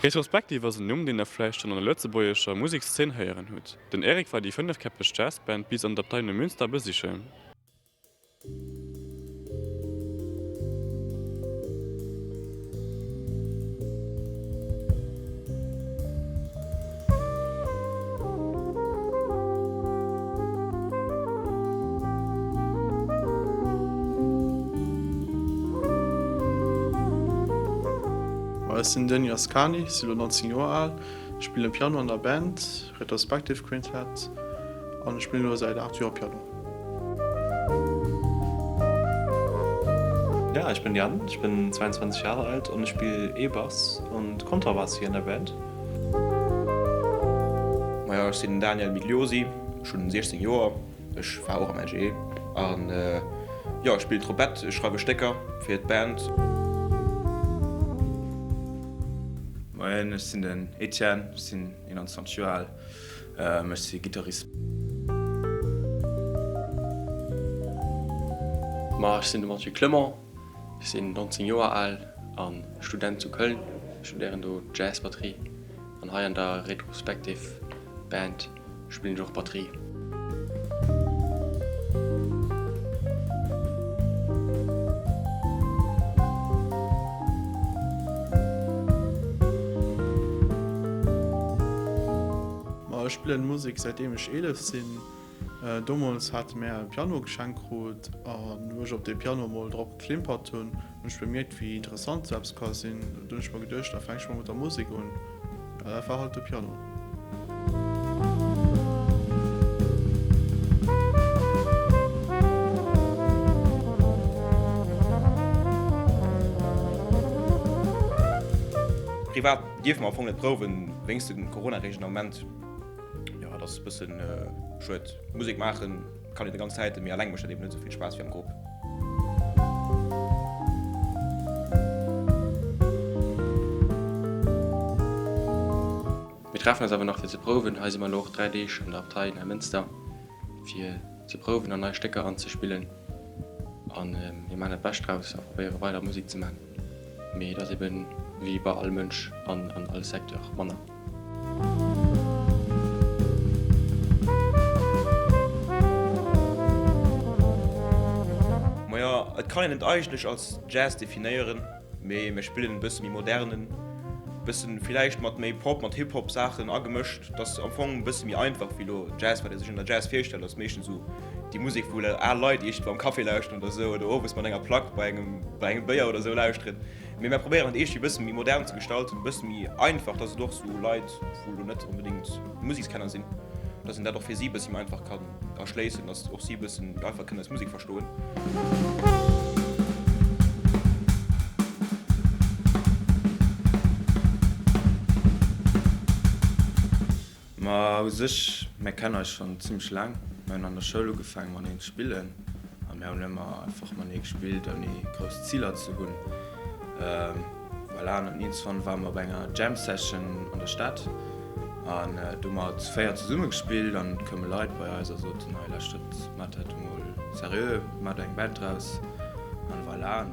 Retrospective ass en Numm, deen der vläicht schonn an der lëtzebuergescher Musekszeen héieren hutt. Den Eric war déi fënnefkäppeg Jazzband bis an d'Abtei Neumünster besichen. Ech sinn den Denis Ascani, si lo 19 Joer al, spillen Piano an der Band Retrospective Quintet an ech spillen elo säit 8 Joer Piano. Ja, ich bin Jan, ich bin 22 Jahre alt und ich spiel E-Bass und Kontrabass hier in der Band. Majo, ech sinn den Daniel Migliosi, ech hunn 16 Joer, ech war och am LGE an jo, ech spillen Trompett, ech schreiwe Stécker fir d'Band. Moien, ech sinn den Etienne, ech sinn 21 Joer al, ech si Gittarist. Ma ech sinn de Mathieu Clement, ech sinn 19 Joer al a Student zu Köln. Ech studéieren do Jazz Batterie an hei an der Retrospective Band spillen ech och Batterie. Ma ech spillen Musek säitdeem ech 11 sinn. Domols hate mär e Piano geschenkt krut an wou ech op dee Piano mol drop geklimpert hunn, hunn ech bemierkt wéi interessant sou eppes ka sinn. Du hunn ech mer geduecht, da fänk ech mol mat der Musek un. An dat war halt de Piano. Privat dierfe mer am Fong net prouwen, wéinst de Corona-Regeln am Moment. Jo, dat ass e bëssen schued. Musek maachen kann een déi ganz Zäiten, mee alleng mécht dat eben net esou vill Spaass wéi am Grupp. Mir treffen eis awer nach fir ze prouwen. Hei si mer elo och 3 Deeg an der Abtei Neimënster fir ze prouwen an nei Stécker anzespillen. An mir maachen dat Bescht draus a probéiere weider Musek ze maachen. Mee et ass eben wéi bei all Mënsch an an all Secteur manner. Majo, et kann een et eigentlech als Jazz definéieren, mee mir spillen e bësse méi modernen, bëssen villäicht mat méi Pop, mat Hip-Hop Saachen agemëscht. Et ass am Fong e bësse méi einfach wéi elo Jazz, wat ee sech ënner Jazz virstellt, ass meeschtens esou déi Musek wou al Leit iergendwou am Café lauschteren oder esou oder owes mat enger Plack bei engem bei engem Béier oder esou lauschteren. Mee mär probéieren et iergendwéi e bësse méi modern ze gestalten, e bësse méi einfach, dass et och sou Leit, wou elo net onbedéngt Musekskenner sinn, dass een dat och fir si e bëssi méi einfach kann erschléissen, dass och si e bëssen méi einfach kënnen eis Musek verstoen. Ma u sech, mär kennen eis schonn zimmlech laang. Mär hunn an der Schoul ugefaangen mateneen ze spillen a mär hunn ëmmer einfach matenee gespillt ouni grouss Ziler ze hunn. Voilà, an dann iergendswann ware mer op enger Jam Session an der Stad an do hu mer zu 4 zesumme gespillt an et koume Leit bei eis a soten, hei lauschtert, maacht dat emol seriö, maacht eng Band draus an voilà.